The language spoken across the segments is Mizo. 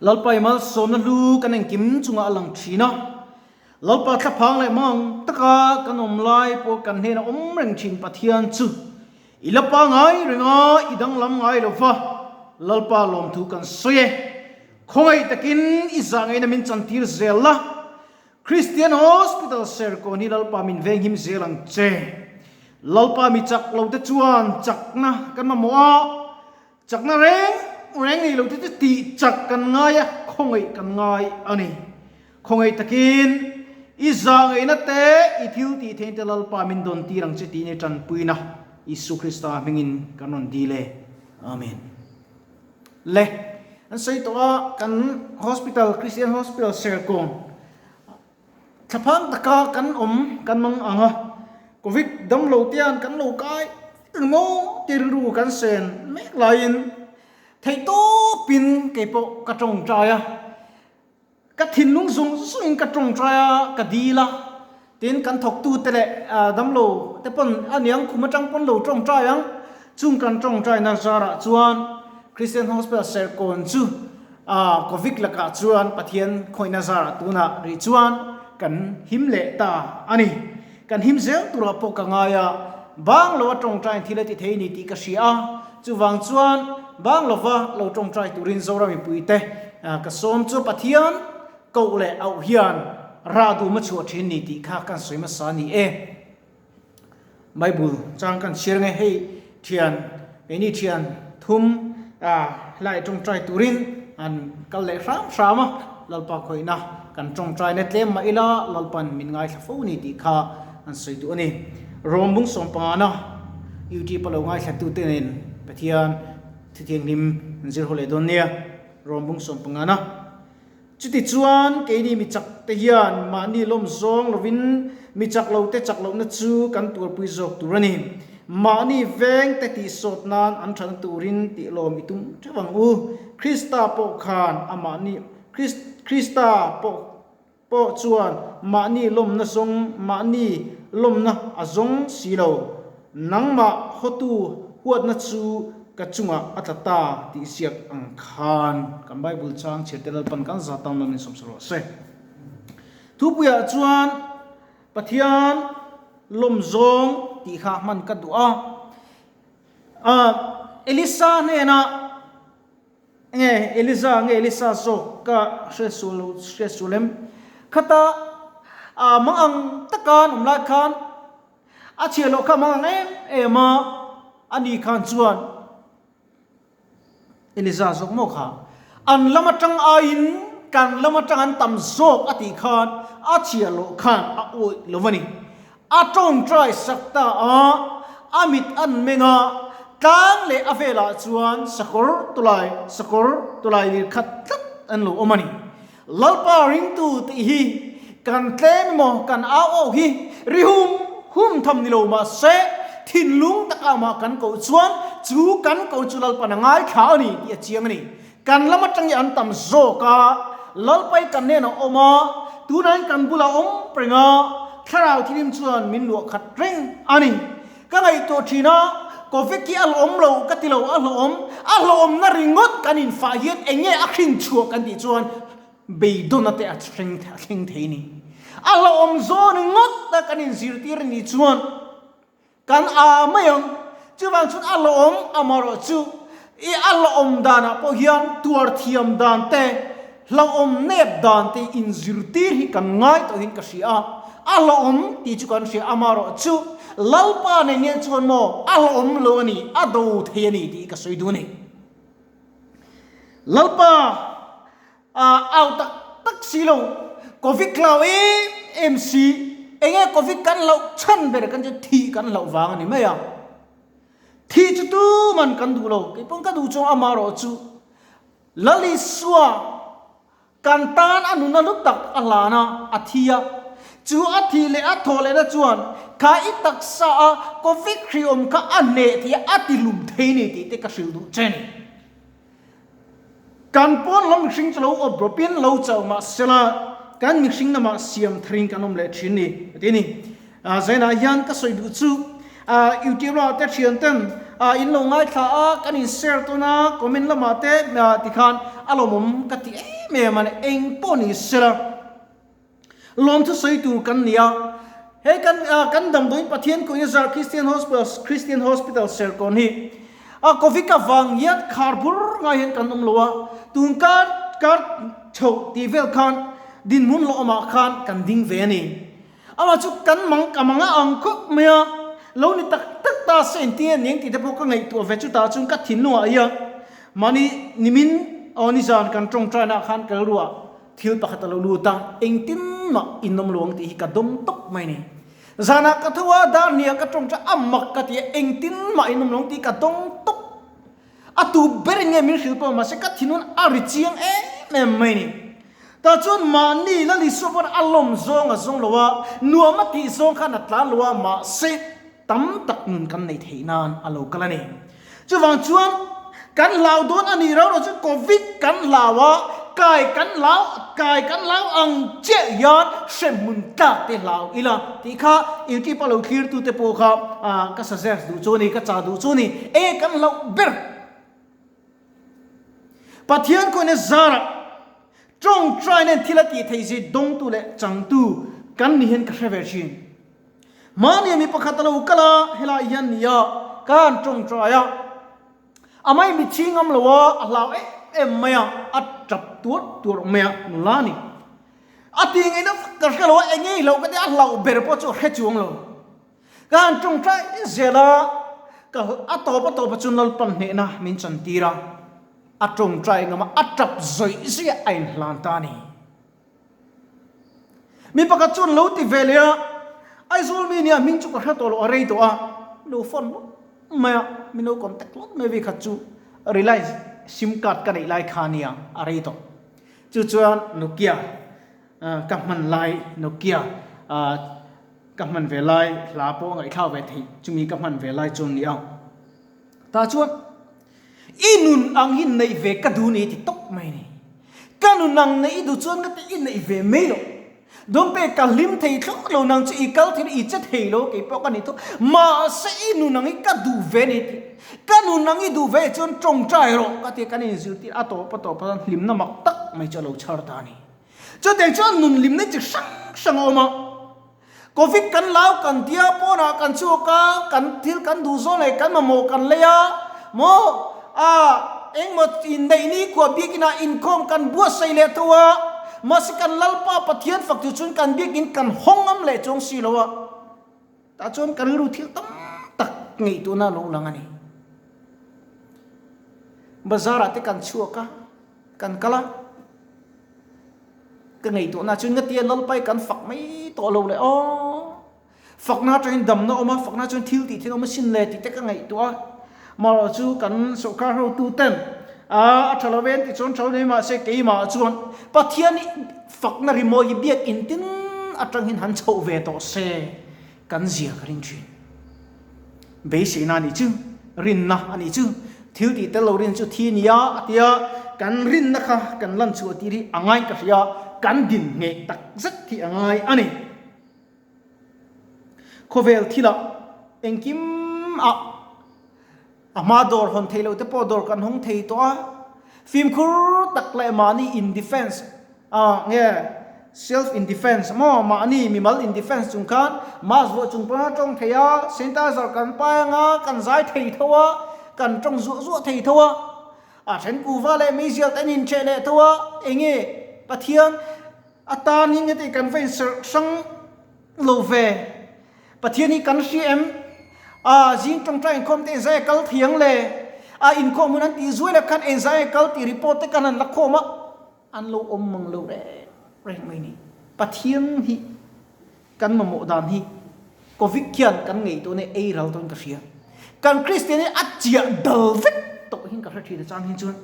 Lalpa i malsawmna hlu kan engkim chungah a lang thin a. Lalpa thlaphang leh mang taka kan awm lai pawh kan hnena awm reng thin Pathian chu i la pangai reng a, i danglam ngai lo va, Lalpa lawmthu kan sawi e. Khawngaih takin i zah ngaihna min chantir zel la, Christian Hospital Serkawn hi Lalpa min venghim zel ang che. Lalpa mi chak lo te chuan chakna kan mamawh a, Chakna reng reng nei lo te chu tih chak kan ngai a, khawngaih kan ngai a ni. Khawngaih takin i zahngaihna te, i thil tih theihna te Lalpa min dawn tir ang che tiin i tanpuina Isu Krista hmingin kan rawn dil e. Amen. Le, an sawi tawh a, kan hospital, Christian Hospital Serkawn, Thlaphang taka kan awm kan mang ang a, Covid damlo te hian kan lo kai engmaw ti rilru kan sen mek laiin theihtawpin keipawh ka tawngtai a, ka thinlung zawng zawngin ka tawngtai a, ka dil a, tin kan thawktute leh damlo te pawn a niang khum atang pawn lo tawngtai ang, chung kan tawngtaina zarah chuan Christian Hospital Serkawn chu A Covid lakah chuan Pathian khawihna zarah tunah rih chuan kan him leh ta a ni. Kan him zel turah pawh ka ngai a, bang lo a tawngtai thil a ti thei ni tih ka hria a, chuvang chuan bang lova lo tawngtai turin Zoram mipuite ka sawm chu Pathian koh leh auh hian rah dum a chhuah thin ni tih kha kan sawi hmasa a ni e. Bible chang kan chhiar nge hei thian keini thian thum hlai tawngtai turin an kal leh hram hram a, Lalpa khawihna kan tawngtai na tlem mah ila Lalpan min ngaithla fo ni tih kha an sawi duh a ni. Rawm bung sawmpangana YouTube a lo ngaithla tute nen Pathian thuthianghlim an zir haw leh dawn nia Rawm bung sawmpangana. Chutichuan, keini mi chak te hian mahni lawm zawng lovin mi chak lo te chak lohna chu kan tuarpui zawk tur a ni. Mahni veng te tihsawt nan an thatna turin tih lawm i tum theuh ang u. Krista pawh khan a mahni Krista pawh pawh chuan mahni lawmna zawng mahni lawmna a zawng si lo. Nangmah hotu huatna chu ka chungah a tla ta tih ziak ang khan kan Bible chang chhiarte Lalpan kan za tan lo min sawmsa rawh se. Thupuiah chuan Pathian lawm zawng tih kha hman ka duh a. Elisa hnenah nge Eliza nge Elisa zawk ka hre sual lo hre sual em? Khata mang ang taka an awm lai khan A chhiah loh kha mang ang em em a, a ni khan chuan Eliza zawk maw kha, an lam atang aiin kan lam atang an tam zawk a tih khan a chhiah loh khan a awih lo a ni. A tawngtai sak ta a, a mit an meng a, tlang leh a velah chuan sakawr tulai sakawr tulai lir khat tlat an lo awm a ni. Lalpa ringtu tih hi kan tlem emaw kan au au hi ri hum hum tham ni lo mahse thinlung taka amah kan koh chuan chu kan ko chu Lalpan a ngaithla a ni tih a chiang a ni. Kan lam atang hi an tam zawk a, Lalpai kan hnenah a awm a, tunah hian kan bulah a awm reng a, thlarau thilim chuan min luah khat reng a ni. Ka ngaihtuah thin a, Covid hi a hlawhawm lo ka ti lo, a hlawhawm, a hlawhawmna ringawt kan infah hian eng nge a hrin chhuah kan tih chuan beidawna te a thleng a thleng thei ni. A hlawhawm zawn ringawt a kan inzirtir a nih chuan kan a mai ang. Chuvang chuan a hlawhawm amaherawhchu i a hlawhawm danah pawh hian tuar thiam dan te, Hlauhawm nep dan te inzirtir hi kan ngai tawhin ka hria a, a hlauhawm tih chu kan hria amaherawhchu Lalpa nen hian chuan maw a hlauhawm lo a ni, a do thei a ni tih ka sawi duh a ni. Lalpa au tak tak si lo, Covid hlau em em si, enge Covid kan hlauh chhan ber kan chu thih kan hlauh vang a ni mai a. Thih chu tuman kan duh lo, keipawn ka duh chuang amaherawhchu Lal Isua kan tan a nuna lu tak a hlan a, a thi a. Chu a thih leh a thawh lehna chuan kha i taksa a Covid hriawm kha a hneh thei a, a ti hlum thei ni tih te ka hrilh duh che ni. Kan pawn lam mihring chu lo awp rawpin lo chauh mah sela kan mihring lamah siam tharin kan awm leh thin ni a ti a ni. Zainah hian ka sawi duh chu YouTube lamah te thian ten In lo ngaithla a, kan in share tawn a, comment lamah te tikhan a lawmawm ka ti em em a ni. Eng pawh ni sela lawmthu sawi tur kan ni a. Hei kan kan damdawiin Pathian Koina Zar Christian Hospital Christian Hospital Serkawn hi a Covid avang hian khar bur ngai hian kan awm lo a, tun kar kar chhoh tih vel khan dinhmun lawmah khan kan ding ve a ni. Amah chu kan mang ka mang a ang khawp mai a, lo ni tak tak ta se engtin nge ning tih te pawh ka ngaihtuah ve chutah chuan ka thinlungah hian mahni nimin aw nizan kan tawngtainaah khan ka rilruah thil pakhat a lo lut a, engtin mah in awm lo ang tih hi ka dawm tawp mai a ni. Zanah ka tho a, dar hniah ka tawngtai a mak ka ti a, engtin mah in awm lo ang tih ka dawm tawp. A tu ber in nge min hrilh pawh mahse ka thinun a ri chiang em em mai ni. Tah chuan mahni Lal Isua pawn a lawm zawng a zawng lo a, nuam a tih zawng khan a tlan lo a, mahse tam tak nun kan nei theih nan a lo kal a ni. Chuvang chuan kan hlau dawn a nih rau rau chu Covid kan hlau a, kai kan hlau kai kan hlau ang chiah hian hremhmun tlak te hlau ila tih kha YouTube a lo thlir tu te pawh kha ka suggest duh chu a ni, ka chah duh chu a ni. Enge kan hlauh ber? Pathian kawina zarah tawngtai nen thil a tih theih zia dawngtu leh changtu kan ni hian ka hre ve thin. Mahni mi pakhat a lo kal a, helai hian nia ka han tawngtai a, a mai mitthi ngam lo a, a hlau em em mai a, a tap tuar tuar mai a, nula ni. A ti ngaihna vak ka hre lo a, enge i hlauh ka tia, a hlauh ber pawh chu a hre chuang lo. Ka han tawngtai zel a, ka a tawp a tawp a chuan Lalpan hnehna min chantir a, a tawngtai ngam a, a tap zawih zawih a, a inhlan ta a ni. Mi pakhat chuan lo ti ve leh a, Aizawl mi nia hming chu ka hre tawh lo, a rei tawh a, lo phone lawk mai a, min lo contact lawk mai vei khat chu Reliance sim card ka neih lai kha nia, a rei tawh. Chu chuan Nokia ka hman lai Nokia ka hman ve lai hla pawh ngaihthlak ve theih chumi ka hman ve lai chuan nia. Tah chuan i nun ang hi neih ve ka duh ni ti tawp mai ni. Ka nun ang neih i duh chuan ka ti i neih ve mai loh. Dawngte ka hlim thei thlawt lo nang chu i kal thei i che thei lo kei pawh ka ni tawh. Mahse i nun ang hi ka duh ve ni ti. Ka nun ang i duh ve chuan tawngtai rawh ka ti a kan inzirtir a tawp a tawp a hlimna mak tak mai chu a lo chhar ta a ni. Chutiang chuan nun limna chi hrang hrang a awm a. Covid kan lau kan tia pawnah kan chhuak a, kan thil kan duh zawn leh kan mamawh kan lei a, maw a engmaw inneih ni khuah biakinah inkhawm kan buatsaih leh tho a, mahse kan Lalpa Pathian fak tur chuan kan biakin kan hawng ngam leh chuang si lo a. Tah chuan kan rilru thil tam tak ngaihtuahna a lo lang a ni. Bazar ah te kan chhuak a, kan kal a. Ka ngaihtuahna chuan ngatia Lalpai kan fak mai tawh lo le aw. Fakna atangin damna awm a, fakna chuan thil tih thil awm asin le tih te ka ngaihtuah a. Marawh chu kan sawrkar hotu ten a a tha lo ve an tih chuan tha lo ni mahse keimah chuan Pathian hi fakna rimawi hi biak in tin atangin han chhoh ve tawh se kan zia ka ring thin. Beiseina a nih chu, rinna a nih chu, thil tih tel lo rin chu thi nia a ti a, kan rinna kha kan lan chhuah tir hi a ngai ka hria, kan din ngheh tak zet hi a ngai a ni. Khawvel thilah engkim ah A hma dawr hawn thei loh te pawh dawr kan hawng thei tawh a, fimkhur tak leh mahni in defence ah nge self in defence maw mahni mimal in defence chung khan mask vuah chung pawn a tawng thei a, sanitizer kan pai anga kan zai thei tho a, kan tawng zuah zuah thei tho a, a then kuhva leh meizial te an incheh leh tho a, enge Pathian atan hi nge tih kan va inserh hrang lo ve. Pathian hi kan hria em? A zing tawngtai inkhawm te engzai a kal thiang le? A inkhawm hun an tih zuai leh khan engzai a kal tih report te kan han la khawm a, an lo awm mang lo reng reng mai ni. Pathian hi kan mamawh dan hi Covid khian kan ngaihtuahna ei ral tawhin ka hria. Kan Kristian hi a chiah dal vek tawh hin ka hre thin a chang hin chuan.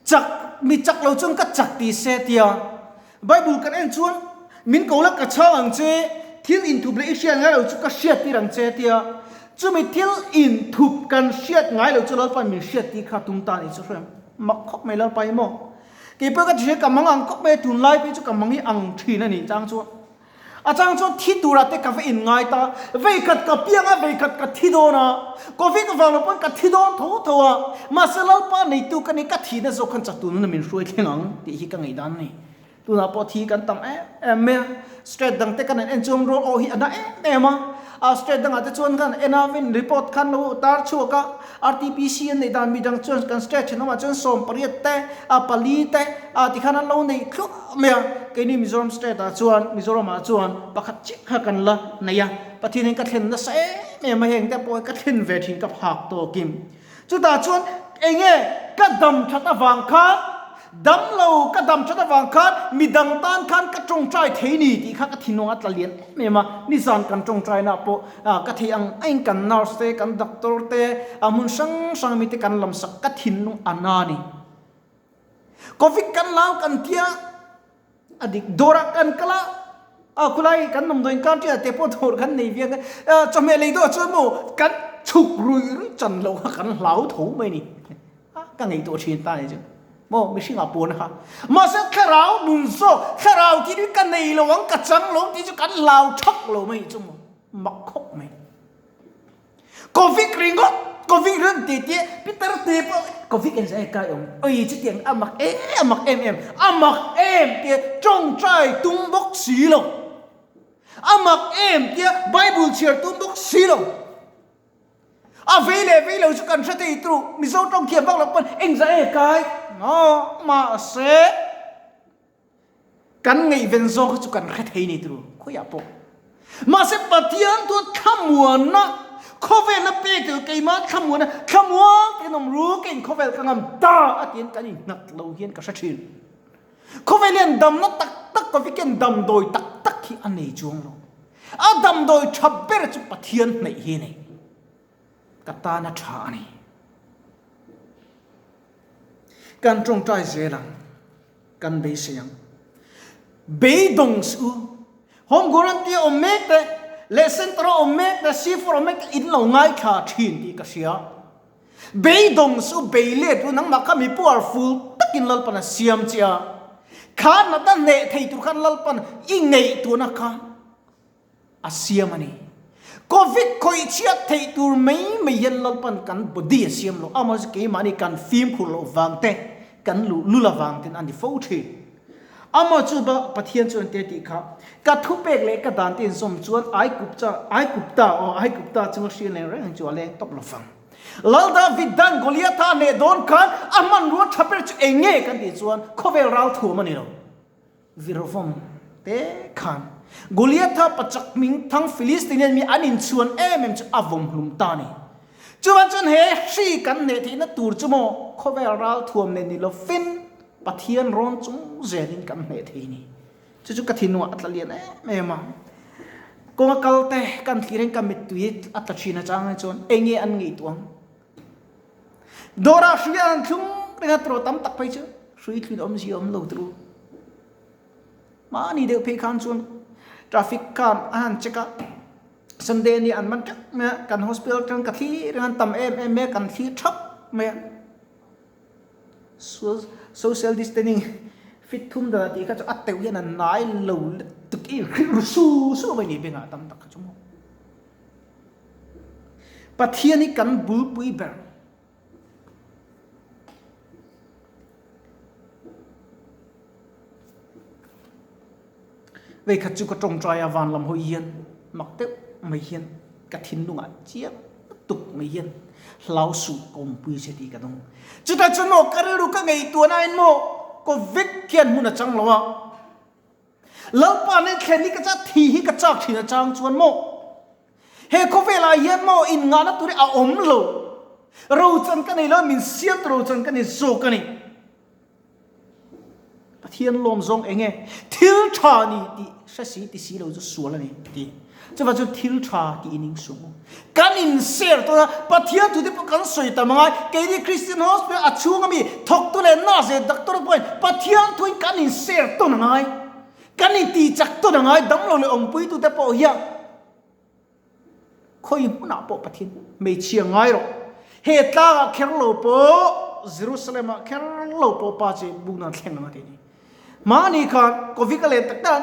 Chak, mi chak lo chuan ka chak ti se tia Bible kan en chuan min ko la ka chhang ang che, thil inthup leh i hriat ngai lo chu ka hriat tir ang che tia chumi thil inthup kan hriat ngai lo chu Lalpa min hriat tir kha tum ta ni chu hriam mak khawp mai Lalpa hi maw. Keipawh ka ti hria ka mang ang khawp mai a tunlai phei chu ka mang hi ang thin a ni chang chuan. A chang chuan thi turah te ka va in ngai ta. Veikhat ka piang a, veikhat ka thi dawn a. Covid vang lo pawn ka thi dawn tho tho a. Mahse Lalpa neitu ka ni, ka thihna zawk khan chak tunna min hruai thleng ang tih hi ka ngaihdan a ni. Tunah pawh thi kan tam em em mai a, state dang te kan han en chuan rawl awh hi a na em em a. A state dangah te chuan kan en a, vin report khan lo tar chhuak a, RTPC an neih dan mi dang chuan kan state thenawmah chuan 18 te, a pali te a tikhan an lo neih thluah mai a. Keini Mizoram state ah chuan, Mizoramah chuan pakhat chiah kha kan la nei a. Pathianin ka thlen nasa em em a, heng te pawh hi ka thlen ve thin ka phak tawkin. Chutah chuan eng nge ka dam that avang khan, dam lo ka dam that avang khan midang tan khan ka tawngtai thei ni tih kha ka thinlung a tla lian em em a. Nizan kan tawngtaina pawh ka thei ang aiin kan nurse te, kan doctor te, hmun hrang hrang mite kan lamsak ka thinlung a na ni. Covid kan lau kan tia. A dik dawrah kan kal a, a khulai kan damdawiin kar ṭiah te pawh dawr kan nei viang a, chawhmeh lei dawh chuan maw kan chhuk rui rui chan loh kha kan hlau tho mai a ni. A ka ngaihtuah ṭhin ta a ni chu maw mihringah puan kha. Mahse thlarau nun zawk, thlarau tih hi ka nei lo ang, ka chang lo ang tih chu kan hlau ṭhak lo mai chu maw mak khawp mai. Covid ringawt, Covid ringawt tih tih Peter te pawh Covid en zai kai awm oi chutiang a mak em a mak em em a mak em tia tawngtai tum bawk si lo a mak em tia Bible chhiar tum bawk si lo a vei leh vei lo chu kan hre thei turu Mizo tawng thiam vak lo pawn engzah e kai mahse Kan ngaihven zawk hi chu kan hre thei ni turu khawiah pawh. Mahse Pathian chuan thlamuanna khawvelna pek tel keimah thlamuanna thlamuang takin awm ru keiin khawvel ka ngam ta a tiin kan innghat lo hian ka hre thin. Khawvel hian damna tak tak kovikian damdawi tak tak hi a nei chuang lo. A damdawi tha ber chu Pathian hnaih hi a nei. Ka tana tha a ni. Kan tawngtai zel ang. Kan beisei ang. Beidawng suh u. Home guarantee a awm mek te leh center a awm mek te, C4 awm mek te in lo ngaithla thin tih ka hria. Beidawng suh u, bei let u, nangmah kha mi powerful takin Lalpan a siam che a. Kha natna hneh thei tur khan Lalpan i ngaihtuahna kha a siam a ni. Covid khawih chhiat theih tur mai mai hian Lalpan kan body a siam lo, amaherawhchu keimahni kan fimkhur loh vang te, kan luh lul avang ten a ni fo thin. Amaherawhchu ba Pathian chuan te tih kha, ka thupek leh ka dan te inzawm chuan Aigupta, Aigupta, aw Aigupta chunga hriat leng reng chu a leng tawp lo vang. Lal David dan Goliatha hneh dawn khan a hmanrua tha ber chu eng nge kan tih chuan khawvel ralthuam a ni lo. Virvawm te khan Goliatha pachak hming thang Philistinian mi an inchhuan em em chu a vawm hlum ta a ni. Chuvan chuan he hri kan hneh theihna tur chu maw khawvel ral thuam nen ni lovin Pathian rawn chung zelin kan hneh thei a ni. Chu chu ka thinlungah a tla lian em em a. Kawnga kal te kan thlir hian ka mittui a tla thin achang hi chuan eng nge an ngaihtuah ang? Dawrah hrui an thlung reng a, turaw tam tak phei chu hrui thlun awmzia a awm lo turu. Mahni deuh phei khan chuan traffic khan a han check a, Sunday ni an man teuh mai a, kan hospital atang ka thlir reng a, an tam em em mai a, kan thlir thap mai a. Social distancing fit thum dan a tih kha chu a teuh hian a nai lo lutuk i hrilh ru su su mai ni bengah tam tak kha chu maw. Pathian hi kan bulpui ber. Veikhat chu ka tawngtai a van lam hawi hian mak deuh mai hian ka thinlungah chiang tuk mai hian hlau suh ka awmpui che tih ka dawng. Chutah chuan maw ka rilru ka ngaihtuahna in maw Covid khian hmun a chang lo a. Lalpa nen thlen hi ka chak, thi hi ka chak thin achang chuan maw he khawvelah hian maw in ngahna tur hi a awm lo. Rochan ka nei lo, min siam tu rochan ka ni zawk a ni. Pathian lawm zawng eng nge? Thil tha ni tih hre si ti si lo chu sual a ni ti. Chuvang chuan thil tha tih in insum u. Kan inser tawh a, Pathian thute pawh kan sawi tam angai. Keini Christian Hospital a chhung ami thawktu leh nurse leh doctor pawhin Pathian thuin kan inser tawn angai. Kan intihchak tawn angai damlo leh awmpuitute pawh hian khawi hmunah pawh Pathian hmeichhia ngai rawh. He tlangah kher lo pawh Jerusalem ah kher lo pawh pa che bukna thleng ang a ti a ni. Mahni khan Covid a len tak tak.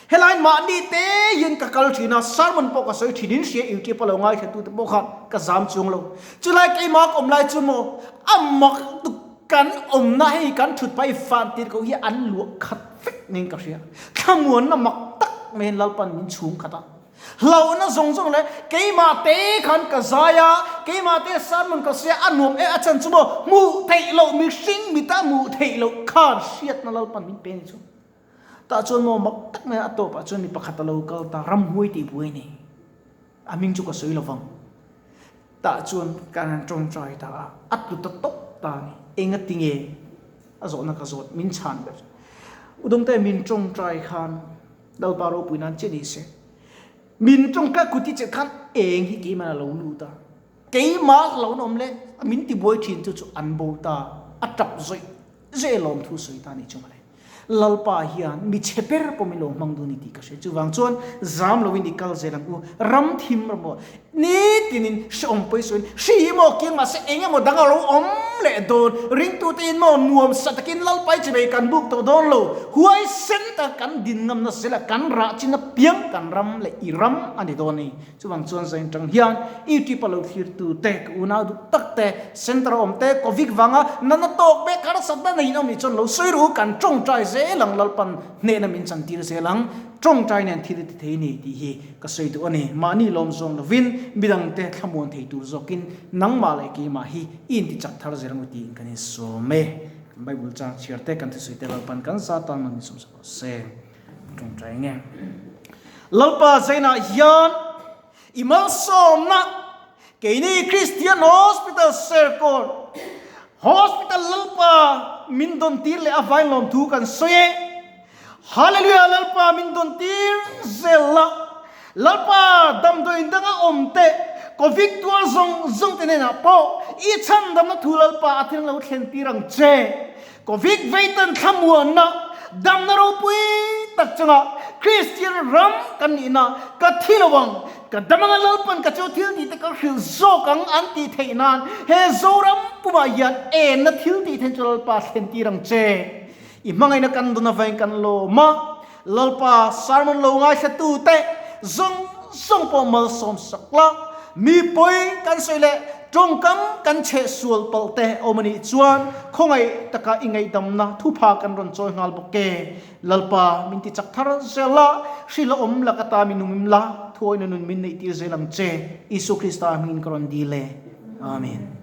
Helai mahni te hian ka kal thin a, sermon pawh ka sawi thin in hria YouTube a lo ngaithla tu te pawh khan ka zam chuang lo. Chulai keimah ka awm lai chu maw a mak tuk kan awmna hei kan thut phai fan tir ko hi an luah khat vek niin ka hria. Thlamuanna mak tak mai hian Lalpan min chhung khat a. Hlauhna zawng zawng leh keimah te khan ka zai a, keimah te sermon ka sawi a, a nuam e a chan chu maw hmuh theih loh mihring mita hmuh theih loh khan hriatna Lalpan min pe a ni chu. Tah chuan maw mak tak mai a tawpah chuan mi pakhat a lo kal ta, ramhuai tih buai a ni. A hming chu ka sawi lo vang. Tah chuan kan han tawngtai ta a, a tlu ta tawp ta a ni. Enga tinge a zawhna ka zawt min chhan ber. Udawngte min tawngtai khan Lalpa ropui nan che ni se. Min tawngtai kut i chet khan eng hi keimah a lo lut a. Keimah hlauhna awm leh min tibuai thin chu chu an bo ta, a tap zawih zawih lawm thu sawi ta a nih chu mawle. Lalpa hian mi chhe ber pawh min lo hmang dun i tih ka hria. Chuvang chuan zam loin i kal zel ang u. Ram thim ram maw nitinin hrehawm pawi sawiin hri hi maw kiang mahse eng emaw dang a lo awm leh dawn. Ringtute in maw nuam sa takin Lalpa i chimei kan buk tawh dawn lo. Huaisen taka kan din ngamna zela kan rah chin apiang kan ram leh i ram a ni dawn a ni. Chuvang chuan zain tang hian YouTube a lo thlirtu te, ka unau duh tak te, center a awm te, Covid vanga natna tawk mek harsatna nei in awm nih chuan lo sawi ru, kan tawngtai zel ang, Lalpan hnehna min chantir zel ang, tawngtai nen thil i ti thei ni tih hi ka sawi duh a ni. Mahni lawm zawng lovin midangte thlamuan thei tur zawkin nangmah leh keimah hi i intichak thar zel ang u tiin kan insawm e. Kan Bible chang chhiar te, kan thusawi te Lalpan kan za tan man min sawmsak rawh se. Tawngtai nge. Lalpa zainah hian i malsawmna keini Christian Hospital Serkawn Hospital Lalpa min dawn tir leh a vain lawmthu kan sawi e. Hallelujah Lalpa min dawn tir zel la. Lalpa damdawiin danga awm te Covid tuar zawng zawng te hnenah pawh i chhandamna thu Lalpa a thil lo thlen tir ang che. Covid veitan thlamuanna damna ropui tak chungah Kristian ram kan nihna ka thi lo ang, ka dam anga Lalpan ka chu thil tih te ka hrilh zawk ang an tih theih nan he Zoram pumah hian enna thil tih theih chu Lalpa thlen tir ang che. I hmangaihna kan dawn avangin kan lawm a, Lalpa sermon lo ngaithla tu te zawng zawng pawh malsawm sak la, mi pawi kan sawi leh tawngkam kan chheh sual palh te awm a nih chuan khawngaih taka i ngaihdamna thupha kan rawn chawi nghal bawk e. Lalpa min ti chak thar zel la, hrilh a awm lak ata min umim la, thuawina nun min neih tir zel ang che. Isua Krista hmingin ka rawn dil e. Amen.